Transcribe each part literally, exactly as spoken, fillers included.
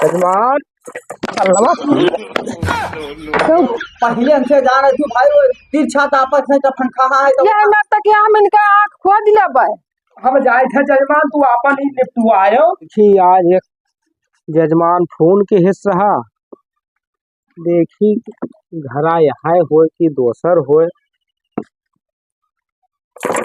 जजमान, अल्लाह। तो पहिले हमसे जान रही थी भाई, वो तीर छात आपस में जब फन खा है तो ये मत तो क्या हम इनका आँख खोद लेबै। हम जाए थे जजमान, तू आपन ही निपटुआयो। देखी आज एक जजमान फोन के हिस्सा हा। देखी घरा यहाँ होय कि दोसर होय।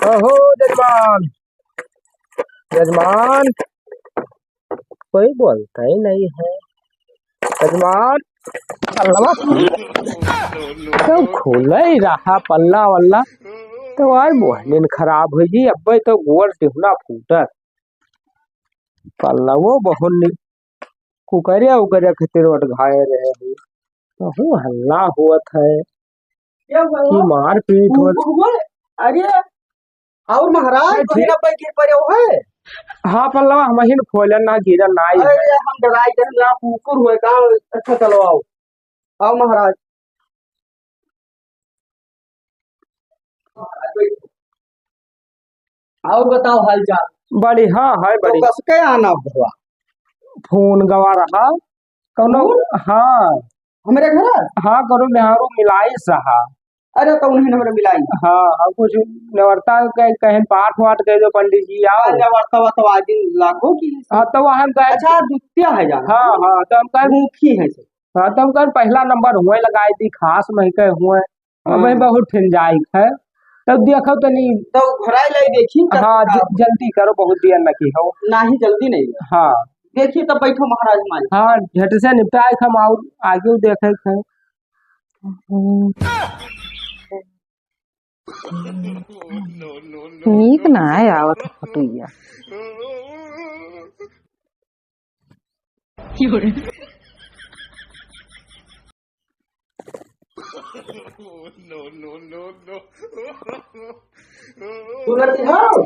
अहो जजमान, जजमान, कोई बोलता ही नहीं है। जजमान, अल्लाह, तो खुले ही रहा पल्ला वल्ला, तो आज मोहनिन खराब हुई जी। अब्बे तो गोड़ टिहुना फूटत, पल्ला वो बहुत नि-, कुकरिया उकरिया खातिर ओट घाए रहे हो, कहूँ हल्ला होत है कि मारपीट होत। अरे, और महाराज, अरे, ठीक। बहिना पे गिर पड़े हो है? हाँ, पल्लवा, हम ही न फोलन ना गिरन ना आई है। अरे, हम डराई गए ना, कुकुर हुए का? अच्छा, चलो आओ, आओ महाराज। और बताओ हाल चाल? बढ़िया है, तो बढ़िया। कस के आना हुआ? फोन गवा रहा, कौनो? फोन? हाँ। हमरे घर? हाँ, कौनो मेहरारू मिलाइस रहा। अरे, तो उन्हें हमरे मिलाई। हाँ, और कुछ नेवरता के कहें पाठ वाठ कह दो पंडित जी, आओ। अरे, नेवरता वा तो आज दिन लागो की। हाँ, तो वहाँ गए। अच्छा, द्वितीया है जाना। हाँ, हाँ, तो हम कहें मुखी है से। हाँ, तो हम कहें पहला नंबर हुए लगाई दी, खास महके हुए। अब हाँ। बहुत ठिन जाई है, तब देखो तनी। तो घराई लाई देखी, तब हाँ, का ज-, जल्दी करो, बहुत देर न की हो। नाही, जल्दी नहीं है। हाँ। देखी तब बैठो महाराज माई। हाँ, झट से निपटाए हम और आगे देखे थे। नीक ना है आवत फोटोइया। सुनत हो?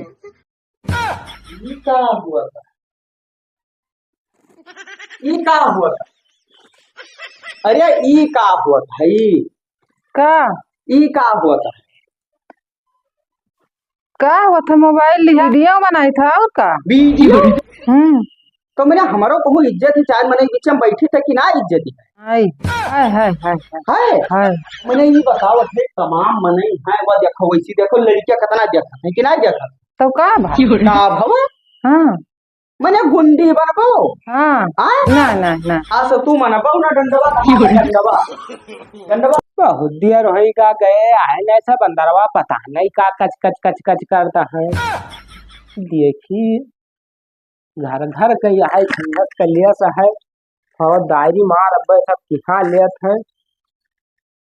ई का हुआ था? ई का हुआ था? अरे, ई का हुआ था? ई का? ई का हुआ था? का होत है? मोबाइल लिहा, वीडियो बनाई था और का? वीडियो? हम्म। तो मेरे हमारो कहूँ इज्जत ही चाहे, मने बीच में बैठी थे कि ना इज्जत ही? हाय, हाय, हाय, हाय, हाय। हाय? हाय। मने ये बताओ, अपने तमाम मने हैं, वो देखो, वैसी देखो, लड़कियां कितना देखा है कि ना देखा? तो का भा? का भवा? हाँ। मने गुंडी बनबो? हाँ। हाँ? ना, ना, ना। आ, सो तू मनबो ना डंडवा, कहाँ है डंडवा? डंडवा। बहुत देर होई गा गए, आए नहीं सब अंदरवा, पता नहीं का कच, कच, कच, कच करता है। देखी, घर, घर के यह झंझट के लिए सा है, फौजदारी मार अब सब किहा लेत है।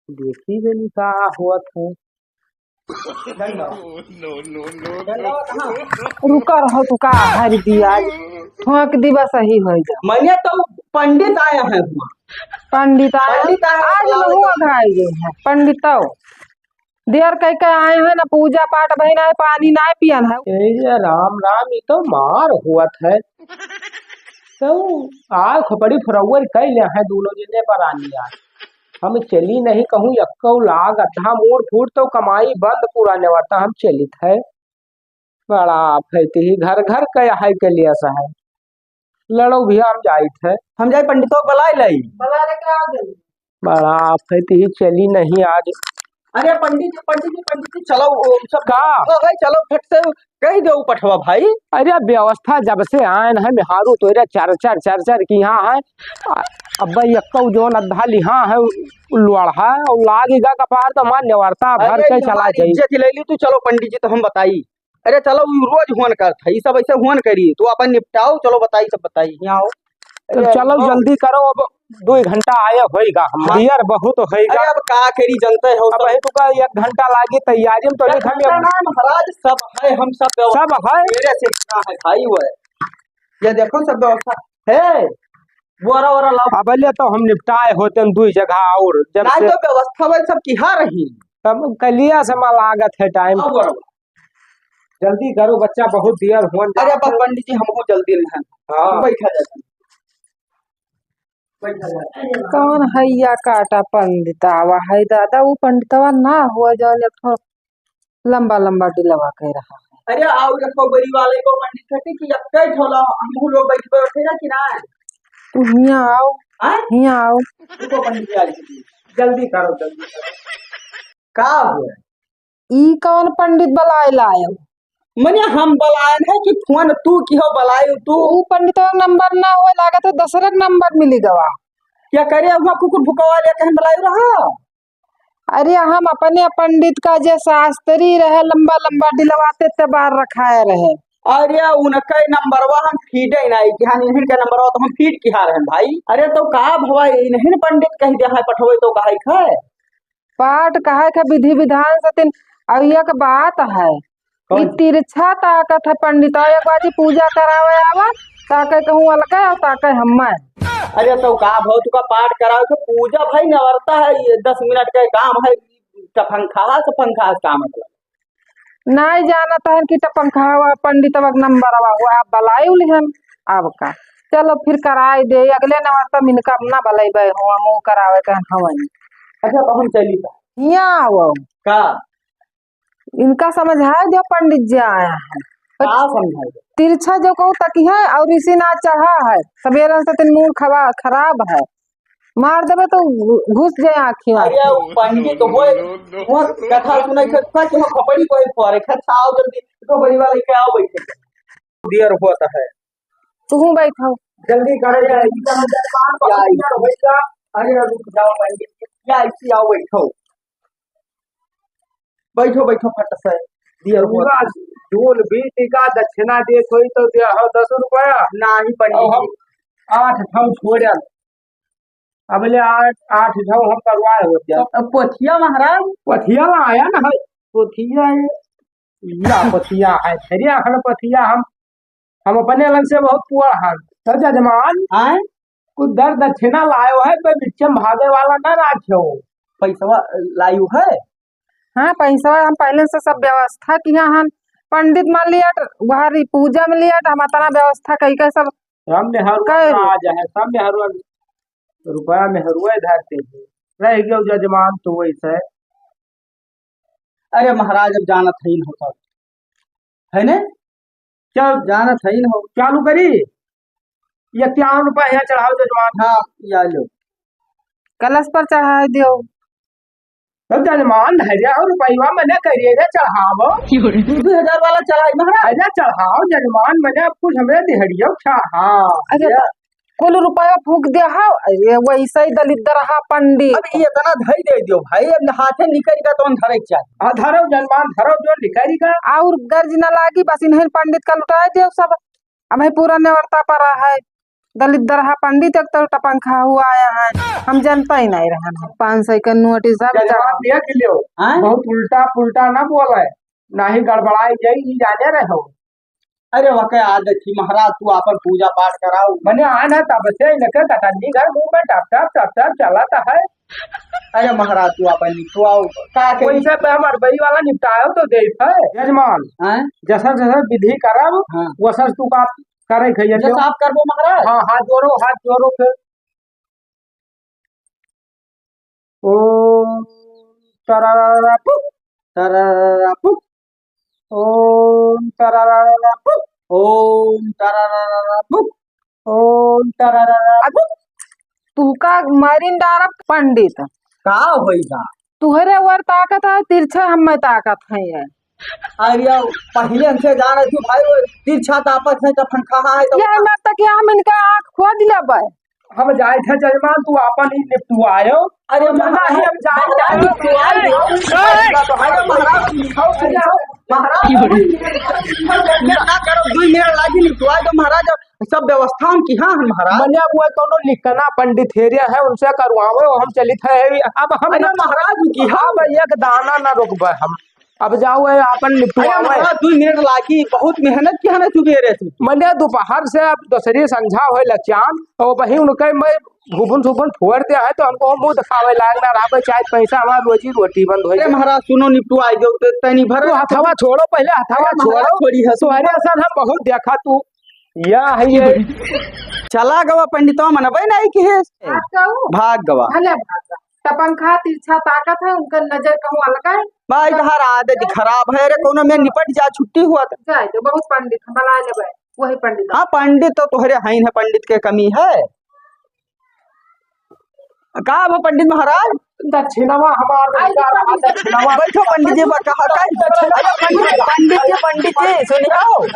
देखी जनी का होत है। रुका रहो, तू का हर दी आज। ठोक दी बस, सही हो जा। मने तो पंडित आया है हुआ। पंडित आया? पंडित आया आज हुआ। लोग अघाई गए हैं। पंडित तो देर कह के आए हैं, ना पूजा पाठ भई ना है, पानी ना पियन है। ए राम राम, ये तो मार होत है। तो आँख बड़ी फुरौर कइ ले हैं दोनों जने परानी आज। हम चली नहीं कहूँ, यक्को लाग अद्धा मोर फूट तो कमाई बंद पूरा नेवरता हम चलित है। बड़ा आफत ही घर घर के है के लिए सा है। लड़ो भैया, हम जाइत है। हम जाई पंडितो बुलाए लाई। बड़ा आफत ही चली नहीं आज। अरे पंडित जी, पंडित जी, पंडित जी, चलो, ओ, सब का? हो गए, चलो, फट से कह दो पठवा भाई। अरे व्यवस्था जब से आयन है, मेहारू तोरे चर चर चर चर की यहाँ है। अ-, अब यक्को जोन अद्धा लिहा है, उ-, उ लोढ़ा, और लाग गा कपार तो हमार नेवरता भर अरे के चला जाई। इज्जत ले ली तू, चलो पंडित जी, तो हम बताई। अरे चलो, उ रोज हुअन करत है, ई सब ऐसे हुअन करी, तू अपन निपटाओ, चलो बताई, सब बताई, यहाँ आओ। तो अरे चलो आओ। जल्दी करो, अब दो घंटा आया होइगा, हम हाँ। देर बहुत होइगा। अरे अब का करी, जनते हो अब सब। है तो का एक घंटा लागी तैयारी में, तो एक लेकिन हम घंटा ना महाराज, सब है, हम सब व्यवस्था सब है। मेरे से इतना है भाई, वो है। ये देखो सब व्यवस्था है, बोरा वोरा लाओ। अब ले तो हम निपटाए होते हैं दो जगह और जब नहीं से तो व्यवस्था वाली सब किहा रही। तब कलिया से माल लागत है टाइम। हाँ, बराबर। जल्दी करो, बच्चा बहुत देर होन अरे, जात अपन है। पंडित जी, हमको जल्दी नहीं है। हाँ। बैठा जाता। बैठा जाता। कौन हैया काटा पंडितावा है दादा, वो पंडितवा ना हुआ जौन एक ठो लंबा लंबा डिलवा कह रहा है। अरे, आओ देखो, बड़ी वाले को पंडित कहते कि एक ही ठोला, हम लोग बैठ बैठे ना कि ना। हियाँ आओ, आय? हियाँ आओ। रुको पंडित जी, आ जाइए। जल्दी करो, जल्दी करो। का हुआ? ई कौन पंडित बलाए लायो? मने हम बलायन है कि फोन तू किहो बलायो तू? ऊ पंडितवा नंबर ना होए, लागत है दसरक नंबर मिली गवा। क्या करे, वहाँ कुकुर भुकवा ले कहन बलायो रहा? अरे, हम अपने पंडित का जे शास्त्री रहे, लंबा लंबा डिलवाते ते बार रखाए रहे। अरे, उनके नंबरवा हम फीडे नहीं कि हाँ, इन्हीं के नंबरवा तो हम फीड किहा रहन भाई। अरे, तो का भवा, इन्हीं पंडित कह दे है, पठवे तो कहे खाए। पाठ कहे के विधि विधान से तीन, और एक बात है, कौन? ई तिरछा ताकत है पंडित, और एक बार जी पूजा करावे आवा, ताके कहूँ अलगे और ताके हम्मे। अरे तो का भव, तुका पाठ करावे के पूजा भाई नवरता है, ये दस मिनट का काम है, टफंखा से पंखा से काम है। नहीं जानत है कि टफंखा हुआ पंडित वक नंबर हुआ, आप बलाई उली हम, अब का, चलो फिर कराए दे, अगले नवरता में इनका अपना बलाई बे हो, हम वो करावे के हवन। अच्छा, तो हम चली बा। हियाँ आओ। का? इनका समझाए दो, पंडित जी आया है। का समझाए दो? तिरछा जो कहूँ तकिया है और इसी ना चढ़ा है, सवेरे से तीन मूड खबा-, खराब है, मार देबे तो घुस जाए आँखी में। अरे, वो पंडित होए, वो कथा सुनाई सकता कि हम खपड़ी कोई फरे, अच्छा, आओ जल्दी, तो बड़ी वाला लेके आओ, बैठे। देर होता है। तू बैठो। जल्दी करे, इनका नंबर पाँच, या, पाँच मिनट होइगा। अरे, रुक जाओ, पंडित जी। या, इसी आओ, बैठो। बैठो, बैठो, फट से। दियर हो। पूरा जोन भी टीका दक्षिणा देत होई तो दे हो दस रुपया। नाही, पंडित अब हम जी। आठ ठौ छोड़ल। अब ले आठ, आठ ठौ हम करवाए होत जाए। तो अब पोथिया महाराज? पोथिया ला आया ना है। पोथिया है। या पोथिया है। धरिया हन पोथिया हम हम अपने अलग से बहुत पुआ हन। तो जजमान, आय? कुछ दर दक्षिणा लायो है, पे बिच्चम भागे वाला ना राख्यो। पैसवा लायो है? हाँ, पैसवा हम पहले से सब व्यवस्था किया हन। पंडित मान लिया, वहारी पूजा में लिया, हम अतना व्यवस्था कई के सब हम मेहरुआ कई ना आ जाए, सब मेहरुआ, रुपया मेहरुआ धरते हैं। रह गयो जजमान तो वैसे। अरे महाराज, अब जानत है न हो तब, है ने? क्या जानत है न हो? चालू करी? ये इक्यावन रुपया यहाँ चढ़ाओ जजमान। हाँ, या लो। कलश पर चढ़ाए दियो। तो जजमान धरिया हो रुपया मने करिए रे चढ़ाओ। दो दो हजार वाला चढ़ाई महाराज। अरे चढ़ाओ जजमान, मने अब कुछ हमरे दिहड़ियो चढ़ाओ। अरे या। कुल रुपया फूंक दिया है, ये वैसे ही दलिद्दर रहा पंडित। अब ये इतना धई दे दियो भाई, अब हाथे निकल का तो धरे के चाहिए। हाँ, धरो जजमान, धरो जो निकल का। और गर्ज न लागी, बस इन्हें पंडित का लुटाए दियो सब। अब है पूरा नेवरता पर है, दलिद्दर रहा पंडित एक तो टपंखा हुआ आया है, हम जनता ही नहीं रहन है। पाँच सौ का नोट ही सब जजमान चढ़ा। देख लियो, हाँ? बहुत उल्टा पुल्टा ना बोले, नाही गड़बड़ाई जाई, ई जाने रहो। अरे वके आदत थी महाराज, तू आपन पूजा पाठ कराओ। मने आन है तब से इनके कटंजी घर मुंह में टप टप टप टप चलत है। अरे महाराज, तू आपन निपटवाओ। का कही? वैसे तो हम अरबई वाला निपटाओ तो देत है। जजमान, हाँ? जैसा जैसा विधि करब, हाँ। वैसा तू का करे खइया जैसा जो। आप करबो महाराज। हाँ, हाथ जोड़ो, हाथ जोड़ो फिर। ओम तरररपुक, तरररपुक। ओम तरररपुक, ओम तरररपुक, ओम तरररपुक। तू का मारिन डारब पंडित? का होइगा? तुहरे वर ताकत है, तिरछा हमें ताकत है ये। अरे, पहिले हमसे जान रही थी भाई, वो तिरछा ताकत है, तो फंखा है, तो ये मत तक हम इनका आँख खोद लेबै। हम जाए थे जजमान, तू आपन ही निपटुआयो। अरे, हम जाए थे। अरे, महाराज, महाराज, ना करो, दो मिनट लागी निपटुआ दो महाराज, सब व्यवस्था हम किहा है महाराज। मने वो कोनो लिखना पंडित हेरिया है, उनसे करवावे, हम चलित है। अब हम अरे, महाराज किहा। अब एक दाना ना रोकबे हम। अब जाओ, ए, आपन निपटुआवे। अरे महाराज, दुई मिनट लागी, बहुत मेहनत किहा ना सुबेरे से। मने दोपहर से अब दूसरी संझा होए लचान, तो वही उनके मैं घुबुन सुबुन फोड़ दिया है, तो हमको मुंह दिखावे लायक ना रहा, चाहे पैसा हमारा रोजी रोटी बंद हो अरे जाए। महाराज, सुनो, निपटुआई दो, तो तनी भर तू हथवा छोड़ो, पहले हथवा अरे महाराज, छोड़ो। थोड़ी है, तुम्हारे असन हम बहुत देखा तू। या है ये। चला गवा पंडितवा, मनबे नहीं कि है। भाग गऊ। भाग गवा। भले भाग गवा। टपंखा तिरछा ताकत है, उनकर नजर कहूँ अलग है। भाई, तोहार आदत खराब है रे, कोनो में निपट जा, छुट्टी हुआ त। जाए दो, बहुत पंडित हम बना लेबे, वही पंडित। हाँ, पंडित तो तोहरे हईन है, पंडित के कमी है। का हो पंडित महाराज? दक्षिणवा हमार लइका रहा, दक्षिणवा। बैठो पंडित जी, बा-, कहा का? अरे पंडित, पंडित जी, पंडित जी, सुनियो।